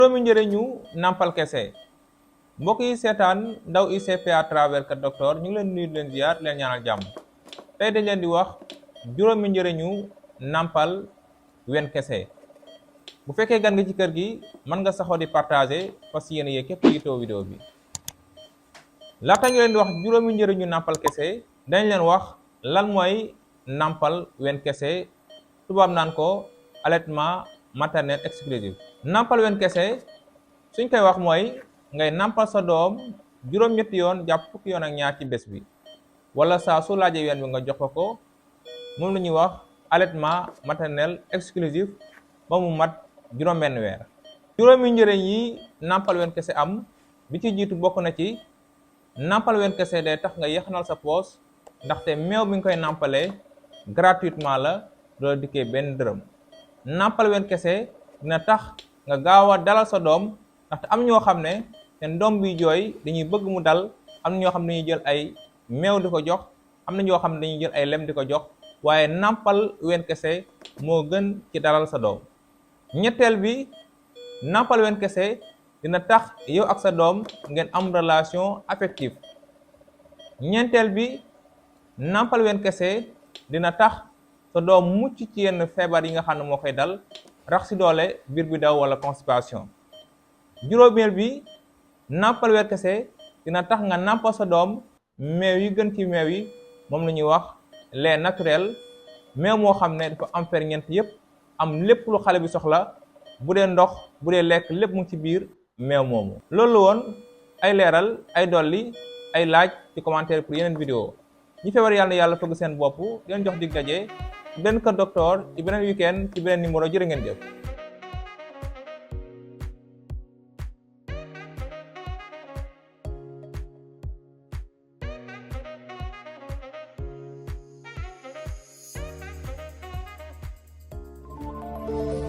juróomi njëriñu nàmpal kese mbokk yi seetaan ndaw ICP à travers Kër Docteur ñu ngi leen nuyu leen ziar leen ñaanal jàmm tey dañ leen di wax juróomi njëriñu nàmpal wen kese. Bu fekkee gan nga ci kër gi mën nga saxoo di partager parce que yéen yee képp yitoo vidéo bi. laata ñu leen di wax juróomi njëriñu nàmpal kese dañ leen wax lan mooy nàmpal wen kese, tubaab naan ko allaitement maternel exclusif. nàmpal wen kese suñ koy wax mooy ngay nàmpal sa doom juróom-ñetti yoon jàpp fukki yoon ak ñaar ci bés bi, wala saa su laajee ween bi nga jox ko moom la ñuy wax allaitement maternel exclusif ba mu mat juróom-benn weer. juróomi njëriñ yi nàmpal wen kese am bi ci jiitu bokk na ci nàmpal wen kese day tax nga yaxanal sa poos, ndaxte meew mi nga koy nàmpalee gratuitement la doo dikkee benn dërëm. nàmpal wen kese dina tax nga gaaw a dalal sa doom, ndaxte am ñoo xam ne seen doom bi jooy dañuy bëgg mu dal, am na ñoo xam ne dañuy jël ay meew di ko jox, am na ñoo xam ne dañuy jël ay lem di ko jox, waaye nàmpal wen kese moo gën ci dalal sa doom. ñetteel bi, nàmpal wen kese dina tax yow ak sa doom ngeen am relation affective. ñeenteel bi, nàmpal wen kese dina tax sa doom mucc ci yenn feebar yi nga xam ne moo koy dal, rax si doole biir bi daw wala constipation. juróomeel bi, nàmpal wen kese dina tax nga nàmpal sa doom meew yi gën ci meew yi, moom la ñuy wax lait naturel, meew moo xam ne dafa am ferñeent yépp, am lépp lu xale bi soxla, bu dee ndox bu dee lekk lépp mu ci biir meew moomu. loolu woon ay leeral, ay dolli, ay laaj ci commentaire pour yeneen vidéo. ñi feebar yàlla na yàlla fëgg seen bopp, di leen jox dig daje ci benn Kër Docteur ci beneen weekend ci beneen numéro. jërë ngeen jëf. Thank you.